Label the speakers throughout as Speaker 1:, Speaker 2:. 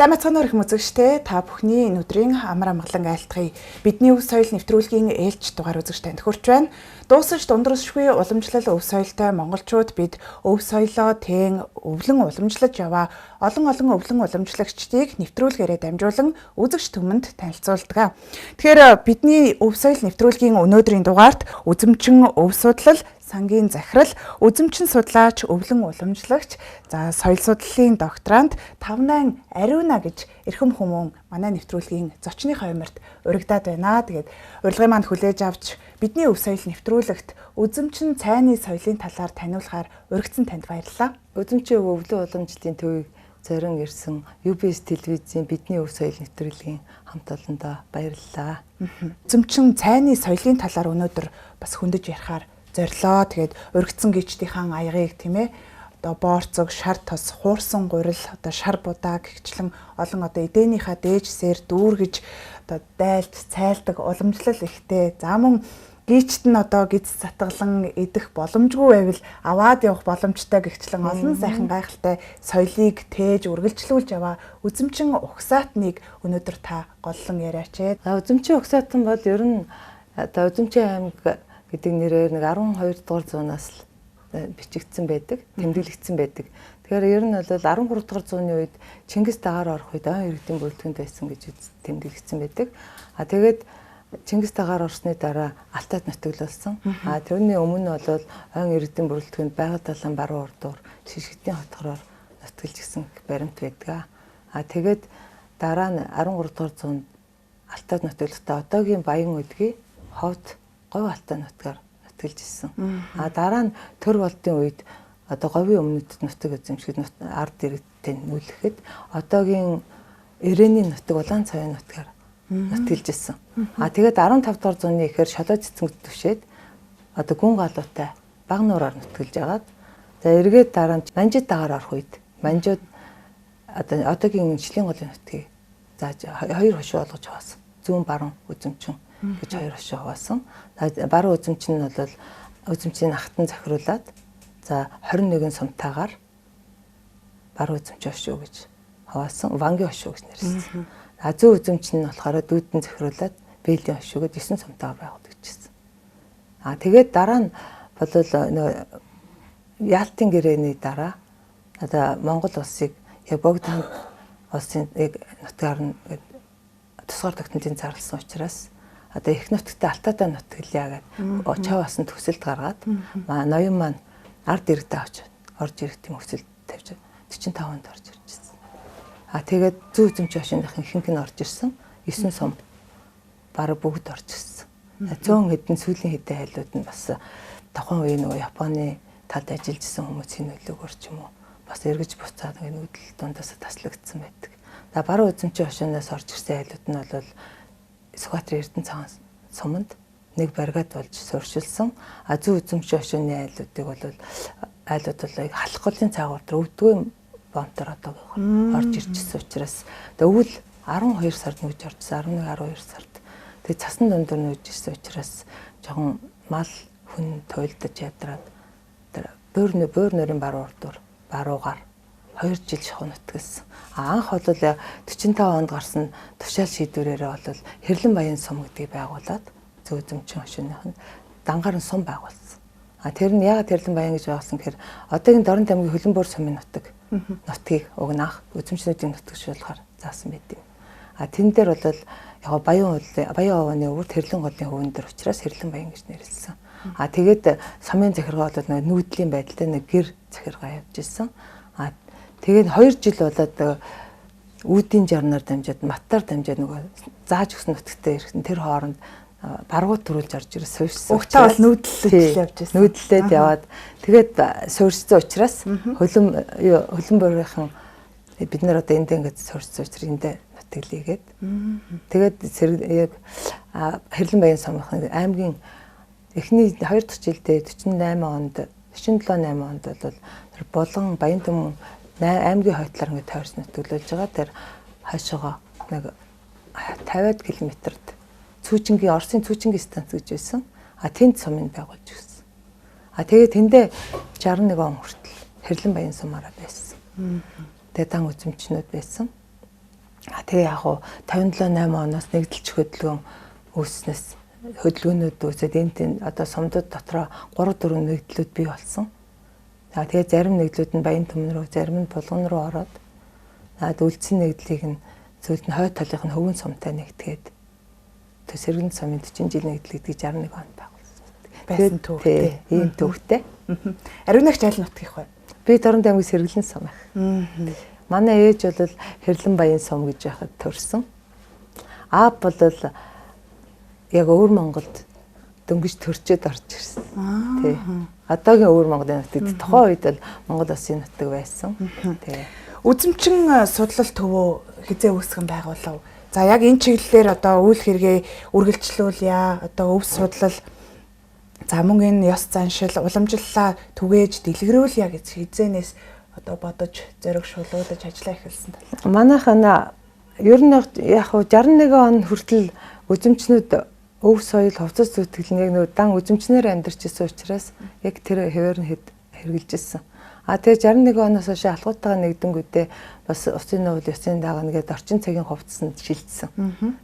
Speaker 1: Сайн байцгаана уу их үзэгчтэй, та бүхний энэ өдрийн амар амгалан айлтгая. Бидний өв соёл нэвтрүүлгийн ээлж дугаар үзэгч танд хүрч байна. Дуусаж дундрсшгүй уламжлал өв соёлтой монголчууд бид өв соёлоо тэн өвлөн уламжлаж яваа олон олон өвлөн уламжлагчдыг нэвтрүүлгээрээ дамжуулан үзэгч түмэнд танилцуулдаг. Тэгэхээр бидний өв соёл нэвтрүүлгийн өнөөдрийн дугаарт үзэмчин өв судлал сангийн захирал, үзэмчин судлаач, өвлөн уламжлагч, за соёл судлалын докторант Тавнайн Ариуна гэж эрхэм хүмүүн манай нэвтрүүлгийн зочны хойморт урагдаад байна. Тэгээд урилгын маань хүлээж авч бидний өв соёл нэвтрүүлэгт үзэмчин цайны соёлын талаар таниулахаар уригдсан танд баярлалаа.
Speaker 2: Үзэмчин өвлөн уламжлалын төвийг зорин ирсэн UBS телевизийн бидний өв соёл нэвтрүүлгийн хамт олондоо баярлалаа.
Speaker 1: Үзэмчин цайны соёлын талаар өнөөдөр бас хөндөж ярихаар зорилоо. Тэгээд уригдсан гिचдийнхаа аягийг тийм одоо боорцог, шар тос, хуурсан гурил, одоо шар будаа гэгчлэн олон одоо эдээнийхаа дээжсээр дүүргэж одоо дайлж цайлдаг уламжлал ихтэй. За мөн гिचт нь одоо гиз сатгалан идэх боломжгүй байвал аваад явах боломжтой гэгчлэн олон сайхан гайхалтай соёлыг тээж үргэлжлүүлж яваа үзэмчин угсаатныг өнөөдөр та голлон яриач ээ.
Speaker 2: Үзэмчин угсаатан бол ер нь одоо Үзэмчин аймаг гэдэг нэрээр нэг 12 дугаар зуунаас л бичигдсэн байдаг, тэмдэглэгдсэн байдаг. Тэгэхээр ер нь бол 13 дугаар зууны үед Чингис дагаар орох үед ойн иргэдийн бүрэлдэхүүнд байсан гэж тэмдэглэгдсэн байдаг. А тэгээд Чингис дагаар орсны дараа Алтайд нутаглуулсан. А тэрний өмнө бол ойн иргэдийн бүрэлдэхүүнд байгаль далайн баруун урдуур шишгдийн хотгороор нутаглаж гисэн баримт байдаг. А тэгээд дараа нь 13 дугаар зуунд Алтайд нутаглахдаа одоогийн Баян өдгий ховд говь Алтай нутгаар нутаглаж ирсэн. А дараа нь төр болдын үед одоо говийн өмнөд нутаг эзэмшихэд ард иргэдтэй нүүлэхэд одоогийн Эрэний нутаг Улаан цавын нутгаар нутаглаж ирсэн. А тэгээд 15 дугаар зууны ихээр шолоо цэцэнгд түшээд одоо гүн галуутай баг нуураар нутаглаж агаад за эргээд дараа нь Манжид дагаар орох үед Манжууд одоо одоогийн Шилийн голын нутгийг зааж хоёр хошуу болгож хаваасан. Зүүн баруун үзэмчин гэж хоёр хошуу хаваасан. Баруун үзэмчин нь бол үзэмчийн ахтан захируулад за 21 сумтаагаар баруун үзэмчин хошуу гэж хаваасан. Вангийн хошуу гэж нэрлэсэн. А зүүн үзэмчин нь болохоор дүүдэн захируулад Бээлийн хошуу гэж 9 сумтаагаар байгуулагдчихсан. А тэгээд дараа нь бол нөгөө Ялтын гэрээний дараа одоо Монгол улсыг яг Богдан улсын яг нутгаар нь тусгаар тогтнолын зарласан учраас одоо их нутагт Алтайтай нутаглая гэдэг чав басан төсөлд гаргаад ноён маань ард иргэдээ авч орж ирэх тийм өсөлт тавьж 45 онд орж иржсэн. А тэгээд зүү үзэмч хошиндах ихэнх нь орж ирсэн. 9 сум бараг бүгд орж ирсэн. Зөөн хэдэн сүүлийн хэдэн айлууд нь бас тухайн үеийн нөгөө Японы талд ажиллаж исэн хүмүүсийн нөлөөгөөр ч юм уу бас эргэж буцаад ингээд нүүдэл дундаас таслагдсан байдаг. За баруун үзэмчийн хошиноос орж ирсэн айлууд нь бол Сүхбаатарын Эрдэнэ цагаан суманд нэг баригад болж суурьшилсан. А зүүн үзэмчийн хошууны айлуудыг бол айлууд бол халах голын цаагуур дээр өвдгөө бомтор одоо орж ирчихсэн учраас тэгээ өвөл 12 сард нүүж орчихсон, 11 12 сард. Тэгээ цасан дундуур нүүж ирсэн учраас жоохон мал хүн туйлдаж ядраад тэр буур нөрийн баруун урдуур баруугаар 2 жил шахуу нутгалсан. А анх бол 45 онд гарсан тушаал шийдвэрээрээ бол Хэрлэн Баян сум гэдгийг байгуулад зөө үзэмчин хошууных нь дангаар нь сум байгуулсан. А тэр нь яагаад Хэрлэн Баян гэж байгуулсан гэхээр одоогийн Дорнот аймгийн Хөлөнбөр сумын нутгийг уг нь анх үзэмчнүүдийн нутаг шуулахаар заасан байт юм. А тэн дээр бол яг Баян овооны өвөр Хэрлэн голын хөвөн дээр учраас Хэрлэн Баян гэж нэрлэсэн. А тэгээд сумын захиргаа бол нэг нүүдлийн байдалтай нэг гэр захиргаа явж исэн. А тэгээд 2 жил болоод үүдийн жарнаар дамжаад матаар дамжаад нөгөө зааж өгсөн нутагтай ирсэн. Тэр хооронд баргууд төрүүлж орж ирсэн суурьсан.
Speaker 1: Угтаа бол нүүдлэлж явж байсан.
Speaker 2: Нүүдлээд яваад тэгээд суурьсан учраас хөлөн борийнхан бид нар одоо энд ингээд суурьсан учраас эндээ нутаглийгээд. Тэгээд яг Хэрлэн Баян сумынхан аймгийн эхний 2 дахь жилдээ 48 онд 47 8 онд бол тэр Булган Баян түмэн аймгийн хойтлоор ингээд тойрсон нутаглуулж байгаа. Тэр хойшоогоо нэг 50 км-д Цүүчингийн Оросын Цүүчингийн станц гэж байсан. А тэнд сумыг байгуулж өгсөн. А тэгээд тэндээ 61 он хүртэл Хэрлэн Баян сумаараа байсан. Тэгээд дан үзэмчнүүд байсан. Тэгээ яг хуу 57 8 оноос нэгдэлч хөдөлгөөн үүснээс хөдөлгөөнүүд үүсээд энэ тэнд одоо сумдад дотроо 3 4 нэгдлүүд бий болсон. За тэгээ зарим нэгдлүүд нь Баян түмэн рүү, зарим нь Булган руу ороод үлдсэн нэгдлийг нь зүйлд нь хойд талынх нь Хөвгөн сумтай нэгтгээд Сэргэлэн сумын 40 жил нэгдэл гэдгийг 61 онд байгуулсан.
Speaker 1: Байсан түүхтэй.
Speaker 2: Ийм түүхтэй.
Speaker 1: Ариунагч аль нутгийнх вэ?
Speaker 2: Би Дорнод аймгийн Сэргэлэн сум байх. Манай ээж бол Хэрлэн Баян сум гэж яхад төрсөн. Аав бол яг өвөр Монголд дөнгөж төрчөөд орж ирсэн. Тий. Одоогийн өвөр Монголын нутагт тухайн үед бол Монгол улсын нутаг байсан. Тий.
Speaker 1: Үзэмчин судлал төвөө хизээ үүсгэн байгуулав. За яг энэ чиглэлээр одоо үйл хэрэгээ үргэлжлүүлье. Одоо өв судлал за мөн энэ ёс заншил уламжлалаа түгээж дэлгэрүүлье гэж хизээнээс одоо бодож зориг шулуулж ажиллаа эхэлсэн тал.
Speaker 2: Манайх ер нь яг 61 он хүртэл үзэмчнүүд өв соёл хувцас зүтгэл нь яг нөө дан үзэмчнээр амьдарч исэн учраас яг тэр хэвээр нь хэрэгжилж исэн. А тэгээ 61 оноос хойш алхуутайгаа нэгдэнгүүтээ бас усын нуул ёсын дагна гэдээ орчин цагийн хувцсанд шилжсэн.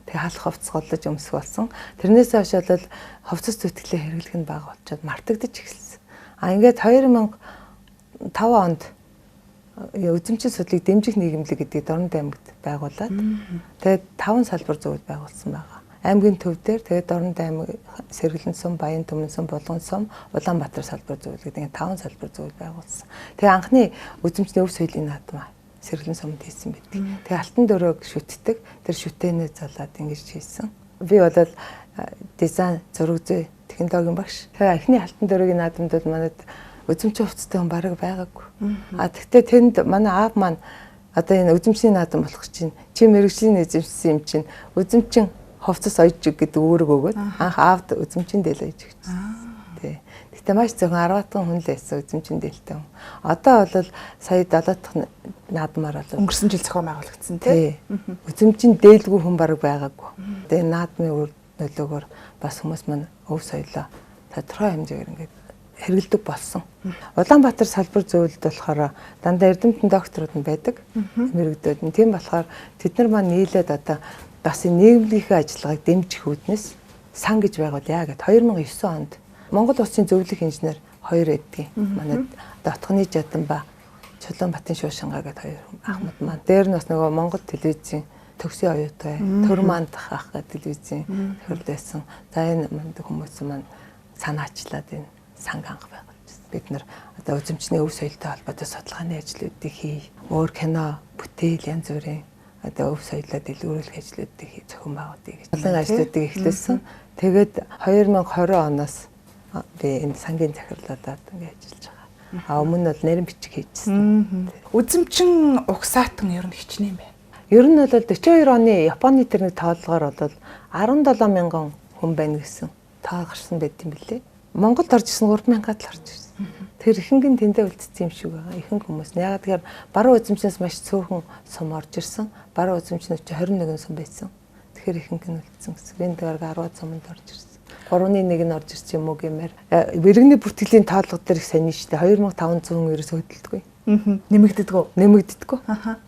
Speaker 2: Тэгээ халах хувцас голлож өмсөх болсон. Тэрнээс хойш бол хувцас зүтгэлээ хэрэглэх нь бага болчиход мартагдаж эхэлсэн. А ингээд 2005 онд үзэмжин судлалыг дэмжих нийгэмлэг гэдгийг Дорнод аймагт байгуулад тэгээд 5 салбар зөвлөл байгуулсан байгаа. Аймгийн төв дээр тэгээд Дорнод аймаг, Сэргэлэн сум, Баян түмэн сум, Булган сум, Улаанбаатар салбар зөвлөл гэдэг ингээд 5 салбар зөвлөл байгуулсан. Тэгээ анхны үзэмжний өв соёлын наадам Сэргэлэн сумд хийсэн байдаг. Тэгээ алтан дөрөөг шүтдэг. Тэр шүтээнээ залаад ингэж хийсэн. Би бол дизайн, зураг зүй, технологийн багш. Тэгээ эхний алтан дөрөөгийн наадамд бол манайд үзэмжийн хувцастай хүн бараг байгаагүй. А тэгтээ тэнд манай аав маань одоо энэ үзэмжний наадам болох чинь чи мэрэгжлийн эзэмшсэн юм чинь үзэмчин хувцас ойж гэдэг үүрэг өгөөд анх аавд үзэмжийн дээл ойж өгсөн. Тий. Тэгтээ маш зөвхөн 10-хан хүн л байсан үзэмжийн дээлтэй хүн. Одоо бол сая 7 дахь наадмаар бол
Speaker 1: өнгөрсөн жил зохион байгуулагдсан тий.
Speaker 2: Үзэмжийн дээлгүй хүн бараг байгаагүй. Тэгээ наадмын үр нөлөөгөөр бас хүмүүс маань өв соёлоо тодорхой хэмжээгээр ингээд хэрэгэлдэг болсон. Улаанбаатар салбар зөвлөлд болохоор дандаа эрдэмтэн докторууд нь байдаг. Мэрэгдүүд нь. Тийм болохоор тэд нар маань нийлээд одоо бас энэ нийгэмлийнхээ ажиллагааг дэмжих үүднээс сан гэж байгуулъя гэд 2009 онд Монгол улсын зөвлөх инженер хоёр байдгийн. Манай Дотхны Жаданба, Чулуунбатын Шуушингаа гэд хоёр ахмад маань. Дээр нь бас нөгөө Монгол телевизийн төгсийн оюутай төр мандах ах гэдэг телевизийн тохирол байсан. За энэ мундаг хүмүүс маань санаачлаад энэ санг анх байгуулжсэн. Бид нар одоо үзэмжний өв соёлтой холбоотой судалгааны ажлуудыг хий. Өөр кино, бүтээл янз бүрийн одоо өв соёлоо дэлгэрүүлэх ажлуудыг зохион байгуулъя гэж. Олон ажлуудыг эхлүүлсэн. Тэгээд 2020 оноос би энэ сангийн захирлуудад ингэ ажиллаж байгаа. А өмнө нь бол нэрэн бичиг хийжсэн.
Speaker 1: Үзэмчин угсаатан ер нь хичнээн байна.
Speaker 2: Ер нь бол 42 оны Японы тэр нэг тооллогоор бол 17 мянган хүн байна гэсэн тоо гарсан байт юм билээ. Монголд орж ирсэн 3000-аад л орж ирсэн. Тэр ихэнх нь тэндээ үлдсэн юм шиг байгаа. Ихэнх хүмүүс нь ягаад тэгэхээр баруун үзэмчнээс маш цөөхөн сум орж ирсэн. Баруун үзэмчнүүд чи 21 сум байсан. Тэгэхээр ихэнх нь үлдсэн гэсэн. Энд бараг 10 сумд орж ирсэн. 3-ны 1 нь орж ирсэн юм уу гэмээр. Иргэний бүртгэлийн тоолго дээр их сайн шүү дээ. 2500 хүн ерөөсөө хөдөлдөггүй.
Speaker 1: Нэмэгддэггүй.
Speaker 2: Нэмэгддэггүй.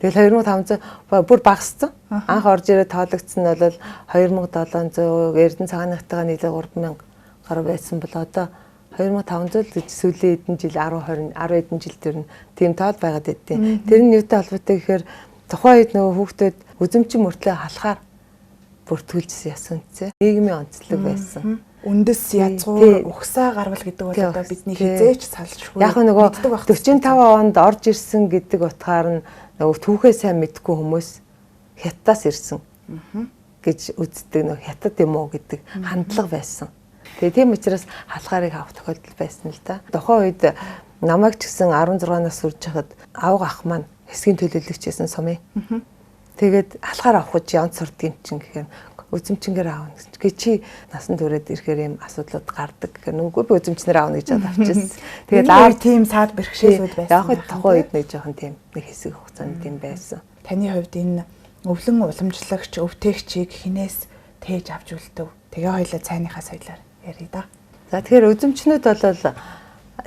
Speaker 2: Тэгэл 2500 бүр багассан. Анх орж ирээд тоологдсон нь бол 2700, Эрдэнэ цагаанахтайгаа нийлээ 3000 гаруй байсан бол одоо 2500 л гэж сүүлийн хэдэн жил 10 20 10 хэдэн жил тэр нь тийм тоол байгаад байдیں۔ Тэр нь юутай холбоотой гэхээр тухайн үед нөгөө хүүхдүүд үзэмжин мөртлөө халахаар бүртгүүлжсэн яс үнцээ. Нийгмийн онцлог байсан.
Speaker 1: Үндэс язгуур угсаа гарвал гэдэг бол одоо бидний хизээч салшгүй.
Speaker 2: Яг нөгөө 45 онд орж ирсэн гэдэг утгаар нь нөгөө түүхээ сайн мэдгүй хүмүүс хятадаас ирсэн гэж үздэг, нөгөө хятад юм уу гэдэг хандлага байсан. Тэгээ тийм учраас халахаарыг авах тохиолдол байсан л да. Тухайн үед намайг ч гэсэн 16 нас хүрч хахад авга ах маань хэсгийн төлөөлөгч байсан сумын. Тэгээд халахаар авах гэж онц сурдаг юм чинь гэхээр үзэмчингээр аавна гэсэн. Гэ чи насан туршид ирэхээр юм асуудлууд гардаг гэхээр нүггүй би үзэмчнэр аавна гэж авчихсан.
Speaker 1: Тэгээд аа тийм саад бэрхшээлүүд байсан.
Speaker 2: Яг нь тухайн үед нэг жоохон тийм нэг хэсэг хугацаанд тийм байсан.
Speaker 1: Таны хувьд энэ өвлөн уламжлагч өвтээгчийг хинээс тээж авч үлдэв? Тэгээ хоёлаа цайныхаа соёлоор ярья да.
Speaker 2: За тэгэхээр үзэмчнүүд бол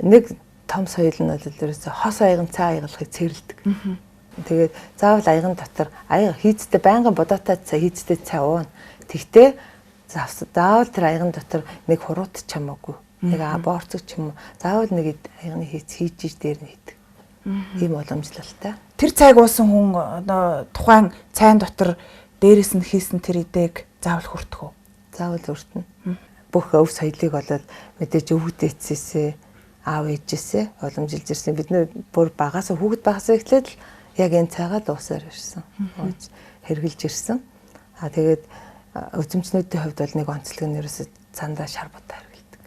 Speaker 2: нэг том соёл нь бол ерөөсөө хос аяган цай аягалахыг цэрлэдэг. Тэгээд заавал аяган дотор аяга хийцтэй байнгын будаатай цай хийцтэй цай ууна. Тэгтээ заавал тэр аяган дотор нэг хуруут ч хамаагүй. Нэг борцог ч юм уу. Заавал нэг аягны хийц хийж иж дээр нь хийдэг. Ийм уламжлалтай.
Speaker 1: Тэр цайг уусан хүн одоо тухайн цайн дотор дээрээс нь хийсэн тэр идээг заавал хүртэх үү?
Speaker 2: Заавал хүртэнэ. Бүх өв соёлыг болоод мэдээж өвгөдөөцөөсөө аав ээжээсээ уламжилж ирсэн. Бид нэр бүр багаас хүүхэд багасаа эхлээд л яг энэ цайгаа л уусаар ирсэн. Ууж хэрглэж ирсэн. А тэгээд үзэмжнүүдийн хувьд бол нэг онцлог нь ерөөсөө цандаа шар будаа хэргэлдэг.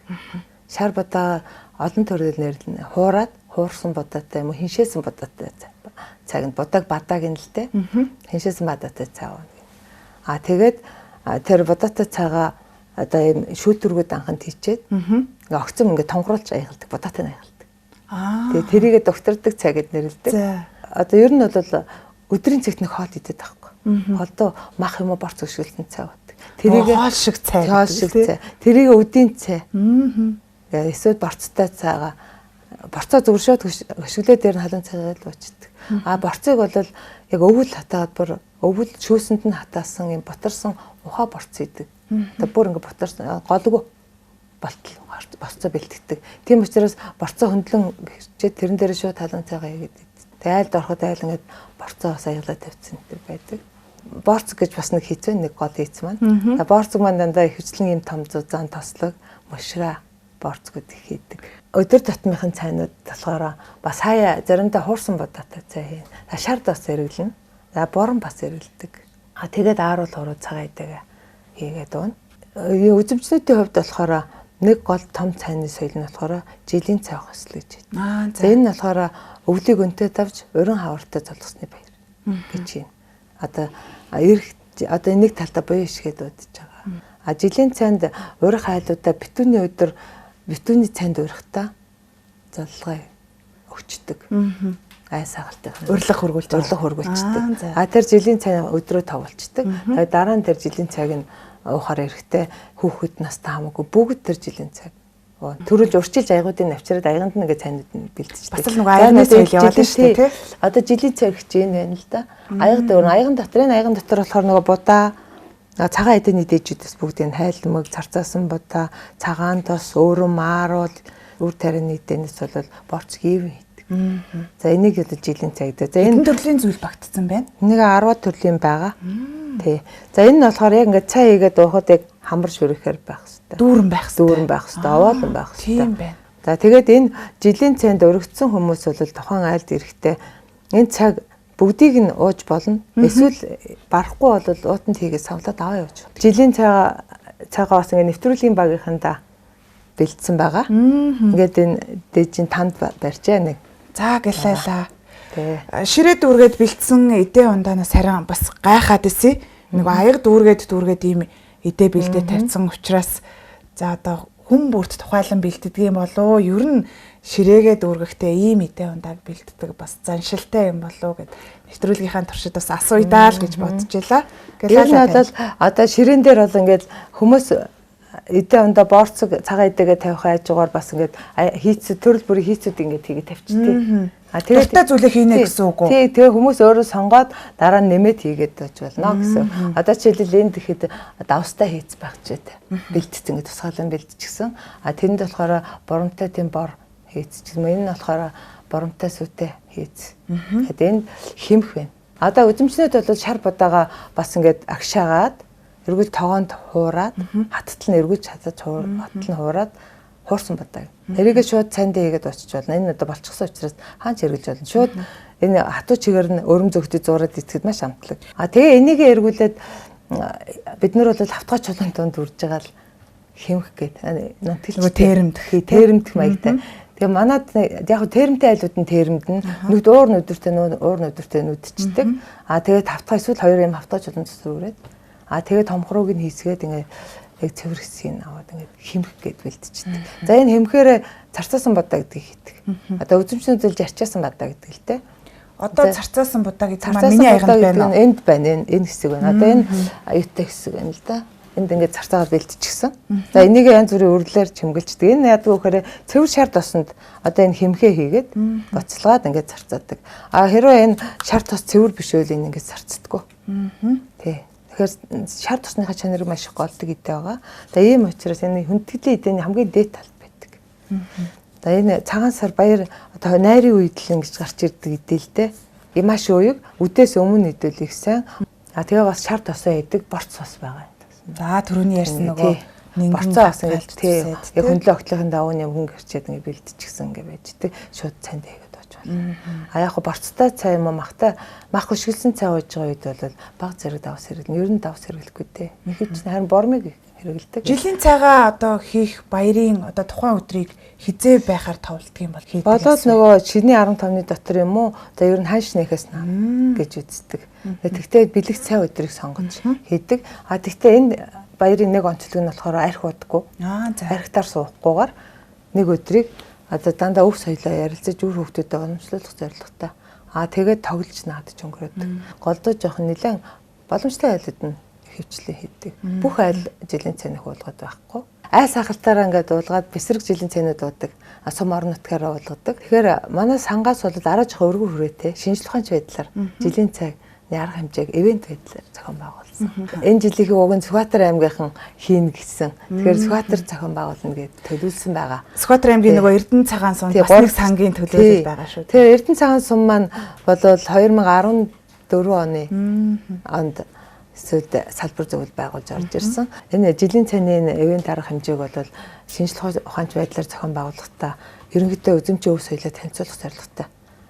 Speaker 2: Шар будаа олон төрөл нэрлэнэ. Хуураад хуурсан будаатай юм уу хиншээсэн будаатай цайг нь будааг бадааг нь л дээ. Хиншээсэн бадаатай цай ууна. А тэгээд тэр будаатай цайгаа одоо ийм шүүлтүргүүд анханд хийчээд ингээ огцом ингээ тонхруулж аягалдаг, будаатай нь аягалдаг. Тэгээ тэрийгэ доктордог цай гэд нэрлэдэг. Одоо ер нь бол өдрийн цагт нэг хоол идэт байхгүй. Холдоо мах юм уу борц өшгөлтөн цай уудаг.
Speaker 1: Тэрийгэ хоол шиг цай.
Speaker 2: Хоол шиг цай. Тэрийгэ өдийн цай. Эсвэл борцтой цайгаа борцоо зүгээр шууд өшөглөө дээр нь халуун цайгаа л уучдаг. А борцыг бол яг өвөл хатаад бүр өвөл шүүсэнд нь хатаасан юм бутарсан ухаа борц идэг. Одоо бүр ингээ бутарсан голгүй болтол борцоо бэлтгэдэг. Тийм учраас борцоо хөндлөн хэрчээ тэрэн дээр шууд халуун цайгаа хийгээд идэв. Тэгээ айлд ороход айл ингээд борцоо бас аяглаа тавьсан тэр байдаг. Борц гэж бас нэг хийц байна, нэг гол хийц маань. Борцог маань дандаа ихэвчлэн юм том зузаан тослог, мушра борц гэдэг хийдэг. Өдөр тутмынхын цайнууд болохоор бас хаяа заримдаа хуурсан будаатай цай хийнэ. Шар бас хэрэглэнэ. За борон бас хэрэглэдэг. А тэгээд ааруул хуруу цагаан идэгээ хийгээд уuna. Үзэмжнүүдийн хувьд болохоор нэг гол том цайны соёл нь болохоор жилийн цай уух ёслол гэж байна. За энэ нь болохоор өвлийг өнтэй давж уран хавартай золгосны баяр гэж байна. Одоо эрх одоо нэг талдаа буян ишгээд удаж байгаа. А жилийн цайнд урах айлуудаа битүүний өдөр битүүний цайнд урихдаа золгой өгчдөг. Ай сагалтын
Speaker 1: урилга хөргүүлж
Speaker 2: урилга хөргүүлчдэг. А тэр жилийн цай өдрөө товлчдаг. Тэгээд дараа нь тэр жилийн цайг нь уухаар эрэхтэй хүүхэд настай хамаагүй бүгд тэр жилийн цайг төрүүлж урчилж аягуудыг навчраад аяганд нь ингээ цайнууд нь бэлдчихдэг.
Speaker 1: Бас л нөгөө аягны соёл яваад шүү дээ, тий.
Speaker 2: Одоо жилийн цай гэж энэ байна л да. Аяг дээр аяган дотор энэ аяган дотор болохоор нөгөө будаа цагаан эдэний дээжүүдээс бүгдийг хайлмаг, царцаасан будаа, цагаан тос, өөрөм, ааруул, үр тарианы эдэнээс бол борц гівэн хийдэг. За энийг бол жилийн цай гэдэг.
Speaker 1: За энэ төрлийн зүйл багтцсан байна.
Speaker 2: Нэг 10 төрлийн байгаа. Тий. За энэ нь болохоор яг ингээд цай хийгээд уухад яг хамар шүрэхээр байх хэвээр.
Speaker 1: Дүүрэн байх хэвээр.
Speaker 2: Дүүрэн байх хэвээр, овоолон байх хэвээр.
Speaker 1: Тийм байна.
Speaker 2: За тэгээд энэ жилийн цайнд өргөцсөн хүмүүс бол тухайн айлд ирэхдээ энэ цаг бүгдийг нь ууж болно. Эсвэл барахгүй бол уутанд хийгээд савлаад аваа явж болно. Жилийн цайгаа бас ингээд нэвтрүүлгийн багийнхандаа бэлдсэн байгаа. Ингээд энэ дээжийн танд барьжээ нэг.
Speaker 1: За гэлээлаа. Ширээ дүүргээд бэлдсэн эдээ ундаанаас харин бас гайхаад исэн. Нэг аяг дүүргээд ийм эдээ бэлдээ тавьсан учраас за одоо хүн бүрт тухайлан бэлддэг юм болоо ер нь ширээгээ дүүргэхдээ ийм эдээ ундааг бэлддэг бас заншилтай юм болоо гэд нэвтрүүлгийнхаа туршид бас асууя л гэж бодож байлаа.
Speaker 2: Гэлээ бол одоо ширээн дээр бол ингээд хүмүүс эдээ ундаа борцог цагаан эдээгээ тавих хажуугаар бас ингээд хийцүү төрөл бүрийн хийцүүд ингээд хийгээ тавьчихдаг.
Speaker 1: А тэгээд дуртай зүйлээ хийнэ гэсэн үг үү?
Speaker 2: Тий, тэгээ хүмүүс өөрөө сонгоод дараа нь нэмээд хийгээд байж болно гэсэн. Одоо жишээлбэл энд ихэд давстай хийц байх ч гэдэг. Бэлтцсэн ингээд тусгаалan бэлтчихсэн. А тэнд болохоор бурамтай тийм бор хийц ч юм. Энэ нь болохоор бурамтай сүтэй хийц. Тэгээд энд химх байна. Одоо үзэмжнүүд бол шар будаага бас ингээд агшаагаад эргүүл тогоонд хуураад хаттал нь эргүүлж хатаж хаттал нь хуураад хуурсан будааг. Тэрийгээ шууд цайндаа хийгээд уучиж болно. Энэ одоо болчихсон учраас хаач эргэлж болно. Шууд энэ хатуу чигээр нь өрөм зөгтөж зуураад итгэхэд маш амтлаг. А тэгээ энийгээ эргүүлээд бид нар бол хавтгай чулуун тунд үрж байгаа л хэмх гээд нунтгэлч
Speaker 1: тэрэмдэх
Speaker 2: тэрэмдэх маягтай. Тэгээ манад яг тэрэмтэй айлууд нь тэрэмдэн нүд уур нүдэртэй уур нүдэртэй нүдчдэг. А тэгээд хавтгай эсвэл хоёр юм хавтгай чулуун дотор үрээд а тэгээд томхрууг нь хийсгээд ингээд яг цэвэр хэсгийг аваад ингээд хэмх гээд бэлтчихдэг. За энэ хэмхээр царцаасан будаа гэдгийг хийдэг. Одоо үзэмжнүүд л жарчаасан будаа гэдэг л дээ.
Speaker 1: Одоо царцаасан будаа гэдэг маань миний аяганд байна уу?
Speaker 2: Энд байна. Энэ хэсэг байна. Одоо энэ аюутай хэсэг байна л да. Энд ингээд царцаагаар бэлтчихсэн. За энийг янз бүрийн үрлээр чимгэлждэг. Энэ яадаг вэ гэхээр цэвэр шар тосонд одоо энэ хэмхээ хийгээд буцалгаад ингээд царцаадаг. А хэрвээ энэ шар тос цэвэр биш байвал энэ ингээд царцдаггүй. Тий. Тэгэхээр шар тосныхаа чанарыг маш их голдог идэ байгаа. За ийм учраас энэ хүндэтгэлийн идэний хамгийн дээд талд байдаг. За энэ цагаан сар баяр одоо найрын үед л ингэж гарч ирдэг идэ л дээ. Маш уяг үдээс өмнө идвэл их сайн. А тэгээ бас шар тосоо идэг борц бас байгаа.
Speaker 1: За түрүүний ярьсан нөгөө
Speaker 2: борцоо бас ингэж тий яг хөндлөө огтлохын дагуу нямгэн гэрчээд ингэ бэлдчихсэн ингэ байж тээ шууд цайнд хийгээд ууж байна. А яг борцтой цай юм уу махтай мах хөшгэлсэн цай ууж байгаа үед бол баг зэрэг давс хэрэглэн. Ер нь давс хэрэглэхгүй дээ. Ихэд чинь харин бормыг хэрэглэдэг.
Speaker 1: Жилийн цайгаа одоо хийх баярын одоо тухайн өдрийг хизээ байхаар товлдог юм бол хийдэг.
Speaker 2: Болоод нөгөө шидний 15-ны дотор юм уу? За ер нь ханш нэхээс нам гэж үздэг. Тэгтээ бэлэг цай өдрийг сонгож хийдэг. А тэгтээ энэ баярын нэг онцлог нь болохоор арх уудаггүй. Архитаар суухгүйгээр нэг өдрийг одоо дандаа өв соёлоо ярилцаж үр хүүхдүүдэд уламжлуулах зорилготой. А тэгээд тоглож наадаж өнгөрөөдөг. Голдуу жоохон нэлээд боломжтой айлууд нь хөвчлээ хийдэг. Бүх айл жилийн цайнах уулгаад байхгүй. Айл сахалтаараа ингээд уулгаад бэсрэг жилийн цайнууд уудаг. Сум орон нутгаараа уулгадаг. Тэгэхээр манай сангаас бол арай жоохон өргөн хүрээтэй шинжлэх ухаанч байдлаар жилийн цай арга хэмжээг ивент байдлаар зохион байгуулсан. Энэ жилийнхээ уг нь Сүхбаатар аймгийнхан хийнэ гэсэн. Тэгэхээр Сүхбаатар зохион байгуулна гэж төлөвлөсөн байгаа.
Speaker 1: Сүхбаатар аймгийн нөгөө Эрдэнэ цагаан сум бас нэг сангийн төлөөлөл байгаа шүү.
Speaker 2: Тэгэхээр Эрдэнэ цагаан сум маань бол 2014 оны онд эсвэл салбар зөвлөл байгуулж орж ирсэн. Энэ жилийн цайны ивент арга хэмжээг бол шинжлэх ухаанч байдлаар зохион байгуулахдаа ерөнхийдөө үзэмжийн өв соёлоо танилцуулах зорилготой.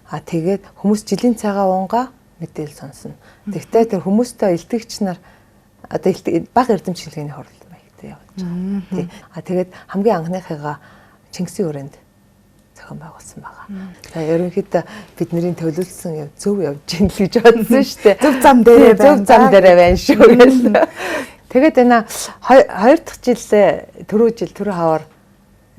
Speaker 2: А тэгээд хүмүүс жилийн цайгаа уунгаа мэдээлэл сонсно. Тэгтээ тэр хүмүүстэй илтгэгч нар одоо бага эрдэм шинжилгээний хурал маягтай явуулж байгаа. Тий. А тэгээд хамгийн анхныхыгаа Чингисийн хүрээнд зохион байгуулсан байгаа. За ерөнхийдөө бидний төлөвлөсөн юм зөв явж гин л гэж бодсон шүү дээ.
Speaker 1: Зөв зам дээрээ байна.
Speaker 2: Зөв зам дээрээ байна шүү гэл. Тэгээд энэ хоёр дахь жилээ түрүү жил түрүү хавар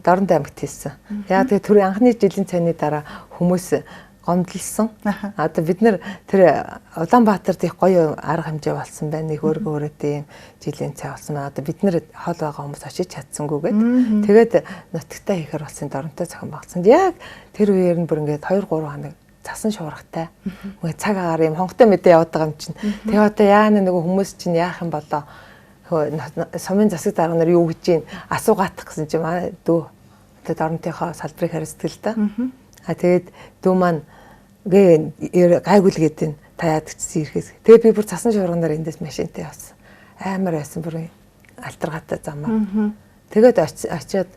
Speaker 2: Дорнод аймагт хийсэн. Яг тэгээд түрүү анхны жилийн цайны дараа хүмүүс гомдлсон. Одоо бид нэр тэр Улаанбаатарт их гоё арга хэмжээ болсон байна. Нэг өөргөө өрөөтэй юм жилийн цай болсон байна. Одоо бид нэр хол байгаа хүмүүс очиж чадсангүй гэд. Тэгээд нутагтаа хийхээр болсон Доронтой зохион байгуулсан. Яг тэр үеэр нь бүр ингээд 2 3 хоног цасан шуургатай. Мөн цаг агаар юм хонхтой мэдээ яваад байгаа юм чинь. Тэгээ одоо яана нөгөө хүмүүс чинь яах юм болоо. Сумын засаг дарга нар юу гэж юм асуугаатах гэсэн чинь манай дүү одоо Доронтынхоо салбарыг хариуцдаг л да. А тэгээд дүү маань гээ гайгүй л гэдэг нь та яадаг чсэн ирэхээс. Тэгээ би бүр цасан шуурганаар эндээс машинтай явсан. Амар байсан бүр алтаргаатай замаар. Тэгээд очиад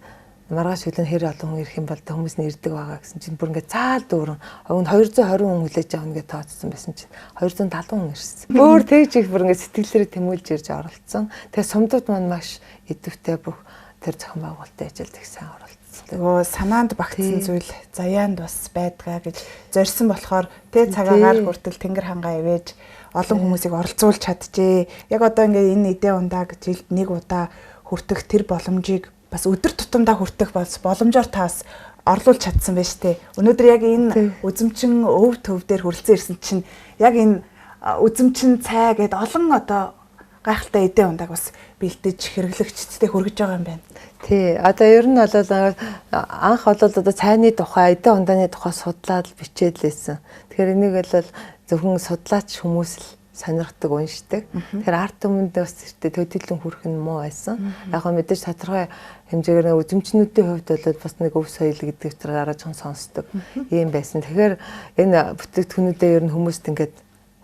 Speaker 2: маргааш өглөө хэр олон хүн ирэх юм бол хүмүүс нь ирдэг байгаа гэсэн чинь бүр ингээд цаал дүүрэн. Уг нь 220 хүн хүлээж авна гэж тооцсон байсан чинь 270 хүн ирсэн. Бүр тэгж их бүр ингээд сэтгэлээрээ тэмүүлж ирж оролцсон. Тэгээ сумдууд маань маш идэвхтэй бүх тэр зохион байгуулалтын ажилд их сайн оролцсон.
Speaker 1: Нөгөө санаанд багтсан зүйл заяанд бас байдгаа гэж зорьсон болохоор тэ цагаагаар хүртэл тэнгэр хангаа ивэж олон хүмүүсийг оролцуулж чаджээ. Яг одоо ингээд энэ эдээ ундааг жилд нэг удаа хүртэх тэр боломжийг бас өдөр тутамдаа хүртэх боломжоор таас орлуулж чадсан байж тээ. Өнөөдөр яг энэ үзэмчин өв төв дээр хүрэлцэн ирсэн чинь яг энэ үзэмчин цай гэд олон одоо гайхалтай эдээ ундааг бас бэлдэж хэрэглэгчдэд хүргэж байгаа юм байна.
Speaker 2: Тий. Одоо ер нь бол анх бол одоо цайны тухай, эдээ ундааны тухай судлаад бичээд лээсэн. Тэгэхээр энийг бол зөвхөн судлаач хүмүүс л сонирхдаг, уншдаг. Тэгэхээр ард түмэнд бас эртээ төдийлөн хүрэх нь муу байсан. Яг гоо мэдээж тодорхой хэмжээгээр үзэмчнүүдийн хувьд бол бас нэг өв соёл гэдэг утгаар арай жоохон сонсдог ийм байсан. Тэгэхээр энэ бүтээгдэхүүнүүдээ ер нь хүмүүст ингээд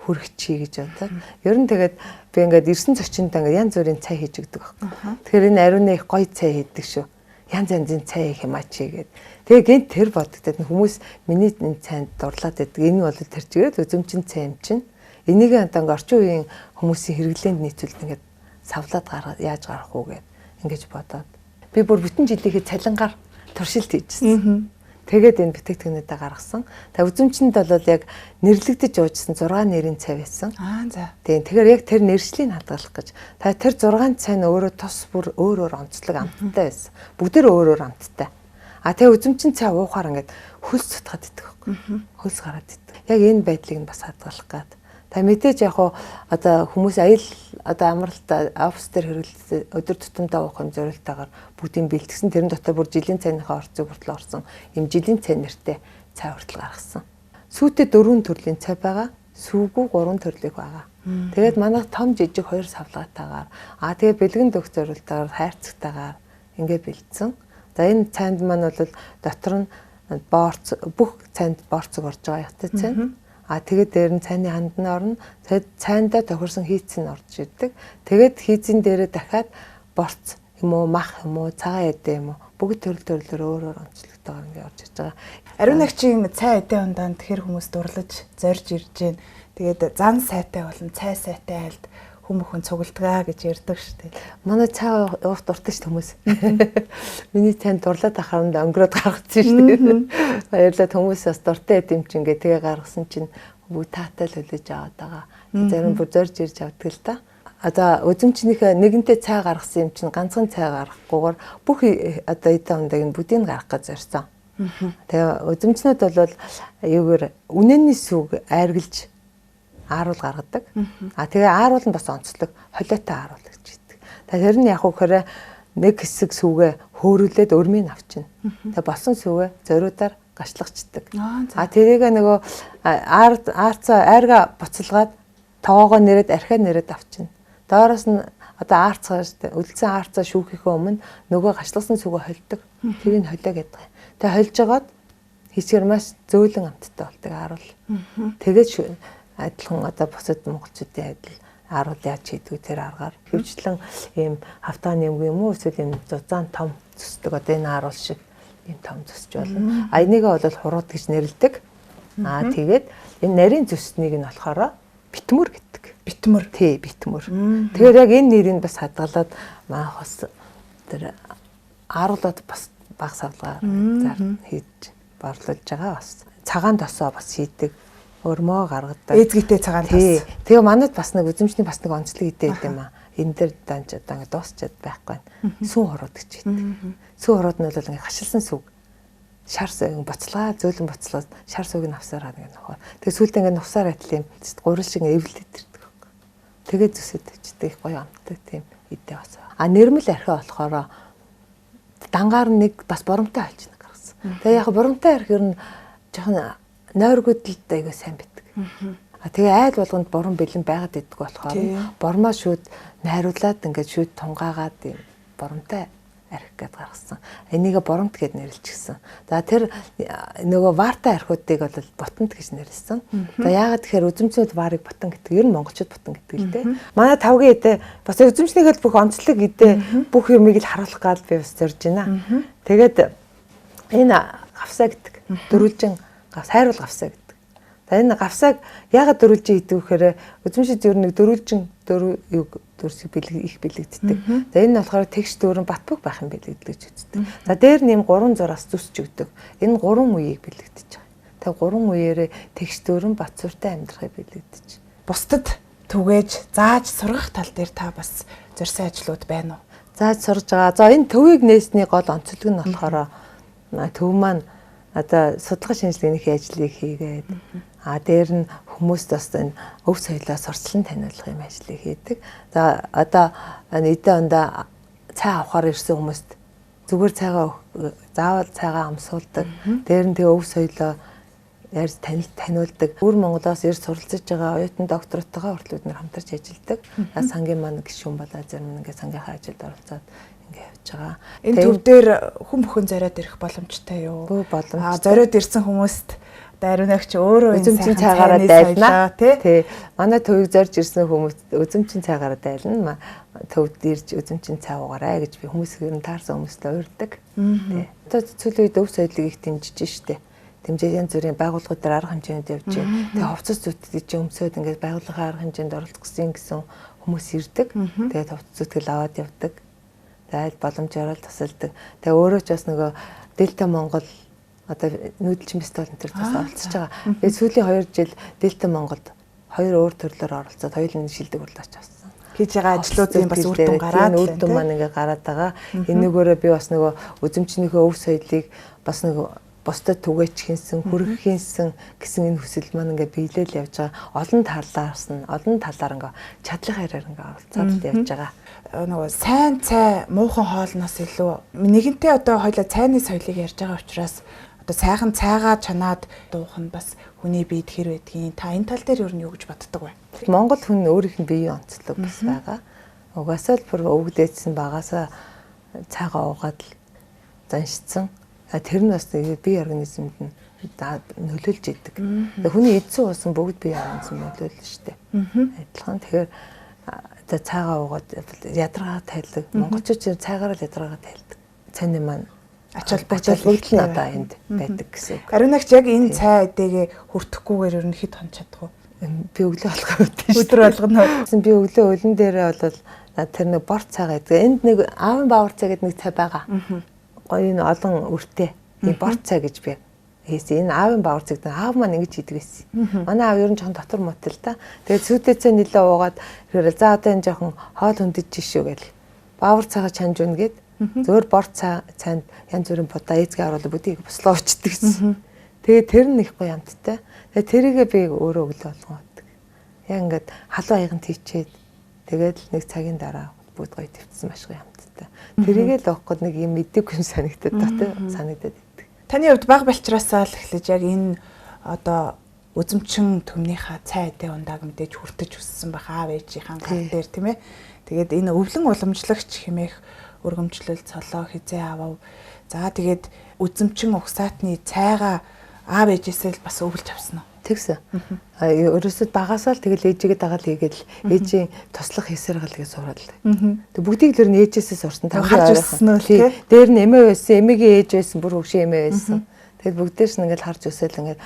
Speaker 2: хүргэчихье гэж бодоод. Ер нь тэгээд би ингээд ирсэн зочиндоо ингээд янз бүрийн цай хийж өгдөг байхгүй. Тэгэхээр энэ ариуны их гоё цай хийдэг шүү. Янз янзын цай хийх юм а чи гээд. Тэгээ гэнт тэр бодогдоод хүмүүс миний энэ цайнд дурлаад байдаг. Энэ бол тэр чигээр үзэмчин цай юм чинь. Энийг одоо ингээд орчин үеийн хүмүүсийн хэрэглээнд нийцүүлд ингээд савлаад гаргаад яаж гарах уу гэд ингэж бодоод. Би бүр бүтэн жилийнхээ цалингаар туршилт хийжсэн. Тэгээд энэ бүтээгдэхүүнүүдээ гаргасан. Тэгээ үзэмчинд бол яг нэрлэгдэж уужсан 6 нэрийн цай байсан.
Speaker 1: Аа за.
Speaker 2: Тийм. Тэгэхээр яг тэр нэршлийг хадгалах гэж. Тэгээ тэр 6 цай нь өөрөө тус бүр өөр өөр онцлог амттай байсан. Бүгдээр өөр өөр амттай. А тэгээ үзэмчин цай уухаар ингээд хөлс сутгаад идэх байхгүй. Хөлс гараад идэх. Яг энэ байдлыг нь бас хадгалах гад. Та мэдээж яг хуу одоо хүмүүс аял одоо амралт офис дээр хэрэглэсэн өдөр тутамдаа уух юм зориултаагаар бүгдийг бэлтгэсэн. Тэрэн дотор бүр жилийн цайныхаа орцыг хүртэл орсон. Ийм жилийн цай нэртэй цай хүртэл гаргасан. Сүүтэй 4 төрлийн цай байгаа. Сүүгүй 3 төрлийг байгаа. Тэгээд манайх том жижиг 2 савлгаатайгаар тэгээд бэлгэн дөх зориултаагаар хайрцагтайгаар ингээ бэлдсэн. За энэ цайнд маань бол дотор нь борц, бүх цайнд борцог орж байгаа ятай цай. Тэгээд дээр нь цайны ханд нь орно. Тэгээд цайндаа тохирсон хийц нь орж ирдэг. Тэгээд хийцэн дээрээ дахиад борц юм уу, мах юм уу, цагаан эдээ юм уу, бүгд төрөл төрлөөр өөр өөр онцлогтойгоор ингээ орж ирж байгаа.
Speaker 1: Ариун агчийн цай эдээ ундаанд тэр хүмүүс дурлаж зорж ирж байна. Тэгээд зан сайтай болон цай сайтай айлд хүм бүхэн цугладаг гэж ярьдаг шүү дээ.
Speaker 2: Манай цай уух дуртай шүү хүмүүс. Миний цайнд дурлаад ахаар өнгөрөөд гаргацсан шүү дээ. Баярлалаа, хүмүүс бас дуртай эд юм чинь ингээ тэгээ гаргасан чинь бүгд таатай л хүлээж аваад байгаа. Зарим бүр зорж ирж авдаг л та. Одоо үзэмчнийхээ нэгэнтээ цай гаргасан юм чинь ганцхан цай гаргахгүйгээр бүх одоо эдээ ундааг нь бүгдийг гаргах гэж зорьсон. Тэгээ үзэмчнүүд бол юугаар үнэний сүг айргалж ааруул гаргадаг. Тэгээ ааруул нь бас онцлог, холиотой ааруул гэж хэлдэг. Тэр нь яг үхээр нэг хэсэг сүгэ хөөрүүлээд өрмийг авчина. Тэгээ болсон сүгэ зориудаар гашлагчдаг. Тэрийг нөгөө аарцаа айрга буцалгаад тоогоо нэрэд архиа нэрэд авчина. Доороос нь одоо аарцгаа шүү дээ. Үлдсэн аарцаа шүүхийнхээ өмнө нөгөө гашласан сүгэ холддог. Тэрийг холио гэдэг. Тэгээ холж агаад хийсгэр маш зөөлөн амттай болдог ааруул. Тэгээд адилхан одоо бусад монголчуудын адил ааруул яаж хийдгүү тэр аргаар хөвчлэн ийм хавтааны юм юм уу эсвэл ийм зузаан том зүсдэг одоо энэ ааруул шиг ийм том зүсч болно. Энийгээ бол хурууд гэж нэрлэдэг. Тэгээд энэ нарийн зүснийг нь болохоор битмөр гэдэг.
Speaker 1: Битмөр.
Speaker 2: Тий, битмөр. Тэгэхээр яг энэ нэрийг бас хадгалаад маах бас тэр ааруулаад бас баг савлгаар зар хийж борлуулж байгаа бас. Цагаан тосоо бас хийдэг. Өрмөө гаргадаг.
Speaker 1: Эзгийтэй цагаан тос.
Speaker 2: Тэгээ манайд бас нэг үзэмжний бас нэг онцлог идэ гэдэг юм аа. Энэ дээр данч одоо ингэ дуусчаад байхгүй байна. Сүүн хурууд гэж хийдэг. Сүүн хурууд нь бол ингэ хашилсан сүг. Шар сүг буцалгаа, зөөлөн буцалгаа шар сүг нь авсараа ингэ нөхөө. Тэгээ сүүлдээ ингэ нухсаар адил юм гурил шиг эвлэлээд ирдэг байхгүй. Тэгээ зүсэд тавьчихдаг их гоё амттай тийм идэ бас. Нэрмэл архи болохоор дангаар нэг бас бурамтай холж гаргасан. Тэгээ яг бурамтай архи ер нь жоохон нойргүйдэлд айгүй сайн байдаг. Тэгээ айл болгонд бурам бэлэн байгаад иддэг болохоор бормоо шүүд найруулад ингээд шүүд тунгаагаад юм бурамтай архи гэд гаргасан. Энийгээ бурамт гэд нэрлэчихсэн. За тэр нөгөө варта архиудыг бол ботонт гэж нэрлэсэн. За яагаад тэгэхээр үзэмчнүүд варыг ботон гэдэг. Ер нь монголчууд ботон гэдэг л дээ. Манай тавгийн эдээ бас үзэмчнийхээ бүх онцлог эдээ бүх юмыг л харуулах гал би бас зорж байна. Тэгээд энэ гавсаа гэдэг дөрвөлжин хайруул гавсаа гэдэг. За энэ гавсааг яагаад дөрвөлжин хийдэг вэ гэхээр үзэмшид ер нь дөрвөлжин дөрв юг дүрсийг их бэлэгддэг. За энэ нь болохоор тэгш дүүрэн бат бөх байх юм бэлэгдэл гэж үздэг. За дээр нэм 3 зураас зүсч өгдөг. Энэ 3 үеийг бэлэгдэж байгаа. Тэгээ 3 үеэрээ тэгш дүүрэн бат сүртэй амьдрахыг бэлэгдэж.
Speaker 1: Бусдад түгээж зааж сургах тал дээр та бас зорьсон ажлууд байна уу?
Speaker 2: Зааж сурж байгаа. За энэ төвийг нээсний гол онцлог нь болохоор төв маань одоо судалгаа шинжилгээний ажлыг хийгээд дээр нь хүмүүст бас энэ өв соёлоо сурчлан таниулах юм ажлыг хийдэг. За одоо эдээ ондоо цай авахар ирсэн хүмүүст зүгээр цайгаа заавал цайгаа амсуулдаг. Дээр нь тэгээ өв соёлоо ярьж таниулдаг. Өвөр Монголоос ирж суралцж байгаа оюутан докторттойгоо хүртэл бид нар хамтарч ажилладаг. Сангийн маань гишүүн болоо зарим ингээ сангийнхаа ажилд оролцоод ингээ явж байгаа.
Speaker 1: Энэ төв дээр хүн бүхэн зориод ирэх боломжтой юу?
Speaker 2: Боломжтой.
Speaker 1: Зориод ирсэн хүмүүст Ариун агч өөрөө
Speaker 2: үзэмжийн цайгаараа дайлна тий. Манай төвийг зорж ирсэн хүмүүст үзэмжийн цайгаараа дайлна. Төвд ирж үзэмжийн цай уугаарай гэж би хүмүүс ер нь таарсан хүмүүстээ урьдаг. Тий. Одоо сүүлийн үед өв соёлыг их дэмжиж штэ. Дэмжиж янз бүрийн байгууллагууд дээр арга хэмжээнд явж байна. Тэгээ хувцас зүтгэж чи өмсөөд ингээд байгууллагын арга хэмжээнд оролцох гэсэн хүмүүс ирдэг. Тэгээд хувцас зүтгэл аваад явдаг. Тэгээд боломжоор л тусалдаг. Тэгээ өөрөө ч бас нөгөө Дельта Монгол одоо нүүдэлчин фестивал энэ төр бас оролцож байгаа. Тэгээд сүүлийн 2 жил Дельта Монголд 2 өөр төрлөөр оролцоод хоёулын шилдэг урлагч болсон.
Speaker 1: Хийж байгаа ажлуудын бас үр дүн гараад
Speaker 2: үр дүн маань ингээ гараад байгаа. Энэгөөрөө би бас нөгөө үзэмчнийхөө өв соёлыг бас нэг бусдад түгээч хийнсэн, хүргэх хийнсэн гэсэн энэ хүсэл маань ингээд биелэл явж байгаа. Олон талаас нь, олон талаар ингээд чадлын хайраар ингээд оролцоод л явж байгаа.
Speaker 1: Нөгөө сайн цай муухан хоолноос илүү нэгэнтээ одоо хоёлаа цайны соёлыг ярьж байгаа учраас одоо сайхан цайгаа чанаад дуух нь бас хүний биед хэр байдгийг та энэ тал дээр ер нь юу гэж боддог вэ?
Speaker 2: Монгол хүн өөрийнх нь биеийн онцлог бас байгаа. Угаасаа л бүр өвгдээдсэн багасаа цайгаа уугаад л заншицсан. Тэр нь бас бие организмд нь нөлөөлж идэг. Хүний эдсэн уусан бүгд бие организм нөлөөлнө шүү дээ. Адилхан тэгэхээр за цайгаа уугаад ядаргаа тайлдаг. Монголчууд цайгаар л ядаргаа тайлдаг. Цайны маань
Speaker 1: ач холбогдол
Speaker 2: нь одоо энд байдаг гэсэн үг.
Speaker 1: Ариунагч яг энэ цай эдэгээ хүртэхгүйгээр ер нь хэд хон чадах вэ?
Speaker 2: Би өглөө болгоо үүдэн шүү.
Speaker 1: Өдөр болгоно.
Speaker 2: Би өглөө өлөн дээрээ бол тэр нэг бор цай гэдэг. Энд нэг аавын баавар цай гэдэг нэг цай байгаа. Гоё энэ олон үртэй. Энэ бор цай гэж би хийсэн. Энэ аавын баавар цай гэдэг аав маань ингэж хийдэг байсан. Манай аав ер нь жоохон дотор муутай л та. Тэгээд сүйтэй цай нэлээ уугаад тэгэхээр за одоо энэ жоохон хоол хүндэж шүү гэл. Баавар цайгаа чанж өгнө гэд. Зөөр бор цай цайнд янз бүрийн будаа эзгээ оруулаад бүдийг буслаа уучдаг гэсэн. Тэгээд тэр нь их гоё амттай. Тэгээд тэрийгээ би өөрөө өглөө болгоо уудаг. Яг ингээд халуун аяганд хийчээд тэгээд л нэг цагийн дараа бүгд гоё твцсэн маш гоё амттай. Тэрийгээ л уухгүй нэг юм мэдээгүй юм санагдаад дотой санагдаад идэг.
Speaker 1: Таны хувьд баг балчраасаа л эхлэж яг энэ одоо үзэмчин төмнийхаа цай эдээ ундааг мэдээж хүртэж өссөн байх аав ээжийнхаа гар дээр тийм ээ. Тэгээд энэ өвлөн уламжлагч хэмээх өргөмжлөл цолоо хизээ авав. За тэгээд үзэмчин угсаатны цайгаа аав ээжээсээ л бас өвлж авсан уу?
Speaker 2: Тэгсэн. Ерөөсөө багасаа л тэгэл ээжигээ дагаад хийгээл ээжийн туслах хийсэргэл гэж сураад л. Тэг бүгдийг л ер нь ээжээсээ сурсан.
Speaker 1: Харж өссөн үү тий?
Speaker 2: Дээр нь эмээ байсан, эмээгийн ээж байсан, бүр хөвшин эмээ байсан. Тэгэл бүгдээс нь ингээл харж өсөөл ингээд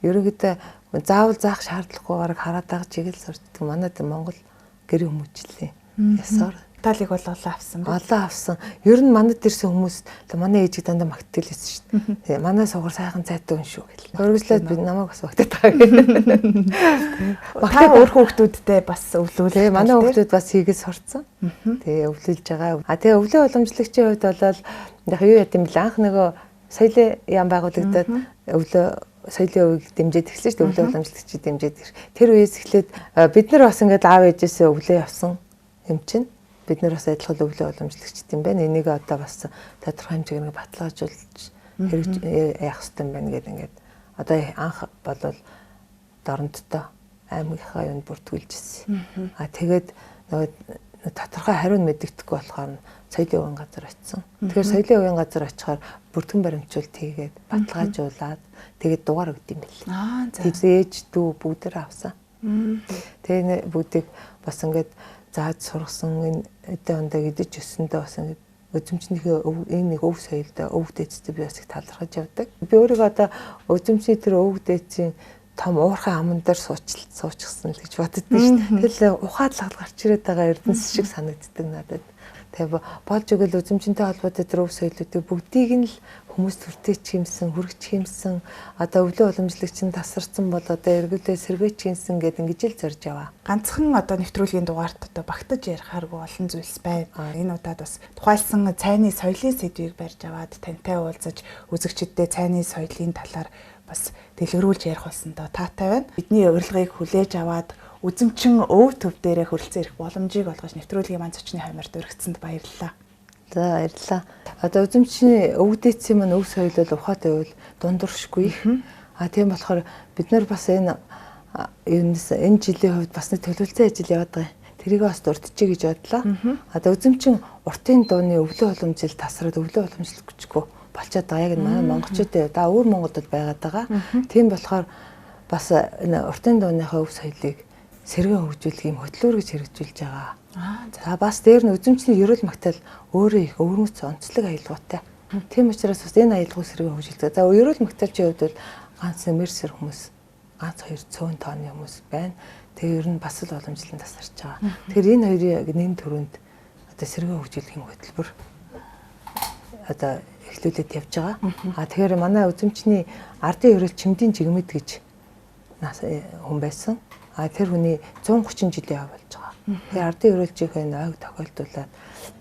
Speaker 2: ерөнхийдөө заавал заах шаардлагагүй бараг хараад байгаа чигээл сурчдаг. Манай Монгол гэрээ хүмүүжлээ. Ясаар
Speaker 1: талыг бол олон авсан
Speaker 2: байна. Олон авсан. Ер нь манад ирсэн хүмүүс манай ээжийг дандаа магтдаг л байсан шүү дээ. Манай суугар сайхан цайтай хүн шүү гэл. Өргөжлөөд би намайг бас магтаад байгаа гэх.
Speaker 1: Та өөр хүүхдүүдтэй бас өвлөөл.
Speaker 2: Манай хүүхдүүд бас хийгээд сурцсан. Тэгээ өвлөж байгаа. А тэгээ өвлөө уламжлагчийн хувьд бол яг юу яд юм бэл анх нөгөө соёлын яам байгуулагдаад өвлөө соёлын үеийг дэмжиж эхэлсэн шүү дээ. Өвлөө уламжлагчийг дэмжиж. Тэр үеэс эхлээд бид нар бас ингээд аав ээжээсээ өвлөө явсан юм чинь. Бид нар бас адилхан өвлөө уламжлагчд юм байна. Энийг одоо бас тодорхой хэмжээгээр баталгаажуулж хэрэгж яах хэрэгтэй юм байна гэдэг ингээд одоо анх болвол дорнодтой аймгийнхаа юунд бүртгүүлж ирсэн. А тэгээд нөгөө тодорхой хариу нь мэдэгдэхгүй болохоор соёлын үеийн газар очисон. Тэгэхээр соёлын үеийн газар очихоор бүртгэн баримтжуулалт хийгээд баталгаажуулаад тэгээд дугаар өгд юм бэл.
Speaker 1: Аа за.
Speaker 2: Ээж дүү бүгдээр авсан. Тэгээ бүгдийг бас ингээд зааж сургасан энэ өдөө ондоо идэж өссөндөө бас ингээд үзэмжнийхээ энэ нэг өв соёлтой өв дээдстэй би бас их талархаж явдаг. Би өөрийгөө одоо үзэмжний тэр өв дээдсийн том уурхай аман дээр суучихсан л гэж боддоо шүү дээ. Тэгэл ухаалал гарч ирээд байгаа эрдэнэс шиг санагддаг надад. Тэгээ болж өгөл үзэмжинтэй холбоотой тэр өв соёлуудыг бүгдийг нь л хүмүүс хүртээч юмсан, хүргэж юмсан, одоо өвлөө уламжлагч нь тасарсан бол одоо эргүүлээ сэргээч юмсан гэд ингэж л зорж яваа.
Speaker 1: Ганцхан одоо нэвтрүүлгийн дугаарт одоо багтаж ярихааргүй олон зүйлс байна. Энэ удаад бас тухайлсан цайны соёлын сэдвийг барьж аваад тантай уулзаж үзэгчдэд цайны соёлын талаар бас дэлгэрүүлж ярих болсондоо таатай байна. Бидний урилгыг хүлээж аваад үзэмчин өв төв дээрээ хөрөлцөн ирэх боломжийг олгож нэвтрүүлгийн маань зочны хаймаар дөрөгдсөнд баярлалаа.
Speaker 2: За баярлалаа. Одоо үзэмчний өв дээдсийн маань өв соёл бол ухаатай байвал дундуршгүй. А тийм болохоор бид нар бас энэ юунаас энэ жилийн хувьд бас нэг төлөвлөсөн ажил яваад байгаа. Тэрийг бас дурдчихъя гэж бодлоо. Одоо үзэмчин уртын дууны өвлөө уламжил тасраад өвлөө уламжлахгүй болчиход байгаа. Яг энэ манай монголчуудын хувьд өвөр Монголд бол байгаад байгаа. Тийм болохоор бас энэ уртын дууныхаа өв соёлыг сэргээн хөгжүүлэх юм хөтөлбөр гэж хэрэгжүүлж байгаа. За бас дээр нь үзэмжний ерөөл магтаал өөрөө их өвөрмөц онцлог аялгаутай. Тийм учраас бас энэ аялгау сэргээн хөгжүүлдэг. За ерөөл магтаалчийн хувьд бол ганц нэмэрсэр хүмүүс, ганц хоёр цөөн тооны хүмүүс байна. Тэгээ ер нь бас л уламжлан тасарч байгаа. Тэгэхээр энэ хоёрын нэн төрөнд одоо сэргээн хөгжүүлэх юм хөтөлбөр одоо эхлүүлээд явж байгаа. А тэгэхээр манай үзэмжний ардын ерөөл чимдийн жигмэд гэж хүн байсан. А тэр хүний 130 жилийн ав болж байгаа. Тэгээ ардын ерөөлчийнхээ ойг тохиолдуулаад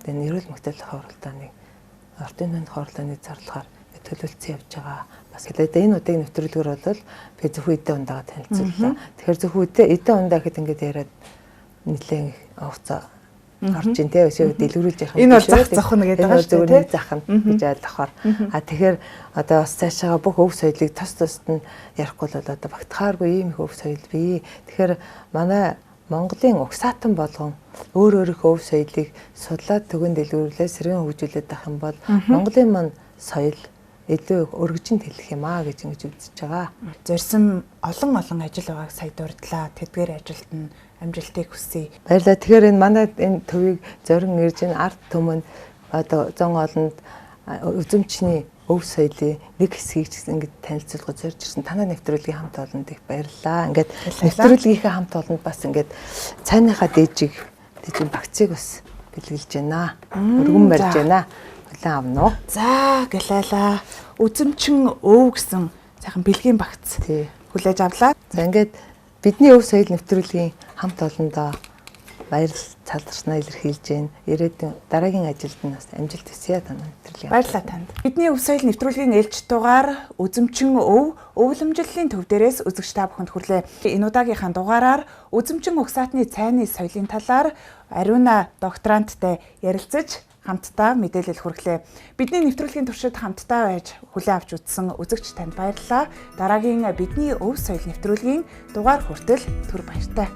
Speaker 2: энэ ерөөл магтаалын уралдааныг ардын дунд уралдааныг зарлахаар төлөвлөсөн явж байгаа. Бас хэлээ энэ удаагийн нэвтрүүлгээр бол би зөвхөн эдээ ундаага танилцууллаа. Тэгэхээр зөвхөн эдээ ундаа гэхэд ингээд яриад нэлээд хугацаа орж ин тэ өшөө дэлгэрүүлж явах
Speaker 1: юм. Энэ бол зах зохно гэдэг байгаа шүү
Speaker 2: дээ. Зах нь гэж ойлгохоор. А тэгэхээр одоо бас цаашаага бүх өв соёлыг тос тосд нь ярихгүй бол одоо багтахааргүй ийм их өв соёл бий. Тэгэхээр манай Монголын угсаатан болгон өөр өөрийнхөө өв соёлыг судлаад түгэн дэлгэрүүлээ сэргэн хөгжүүлээд байх юм бол Монголын маань соёл илүү өргөжин тэлэх юм аа гэж ингэж үзэж байгаа.
Speaker 1: Зорьсон олон олон ажил байгааг сая дурдлаа. Тэдгээр ажилд нь амжилтыг хүсье.
Speaker 2: Баярлалаа. Тэгэхээр энэ манай энэ төвийг зорин ирж энэ ард түмэн одоо зон олонд үзэмчний өв соёлын нэг хэсгийг ч гэсэн ингэж танилцуулгад зорж ирсэн. Танай нэвтрүүлгийн хамт олонд их баярлалаа. Ингээд нэвтрүүлгийнхээ хамт олонд бас ингээд цайныхаа дээжийг дээжийн багцыг бас бэлгэлж байна. Өргөн барьж байна. Хүлээн авна уу?
Speaker 1: За, гэлээлаа. Үзэмчин өв гэсэн сайхан бэлгийн багц хүлээж авлаа.
Speaker 2: За ингээд бидний өв соёл нэвтрүүлгийн хамт олондоо баяр цалдарснаа илэрхийлж байна. Ирээдүйн дараагийн ажилд нь бас амжилт хүсье танай нэвтрүүлгийн.
Speaker 1: Баярлалаа танд. Бидний өв соёл нэвтрүүлгийн ээлж дугаар Үзэмчин өв өвлөмжлөлийн төв дээрээс үзэгч та бүхэнд хүрлээ. Энэ удаагийнхаа дугаараар Үзэмчин угсаатны цайны соёлын талаар Ариуна докторанттай ярилцаж хамтдаа мэдээлэл хүргэлээ. Бидний нэвтрүүлгийн туршид хамтдаа байж хүлээн авч үзсэн үзэгч танд баярлалаа. Дараагийн бидний өв соёл нэвтрүүлгийн дугаар хүртэл түр баяртай.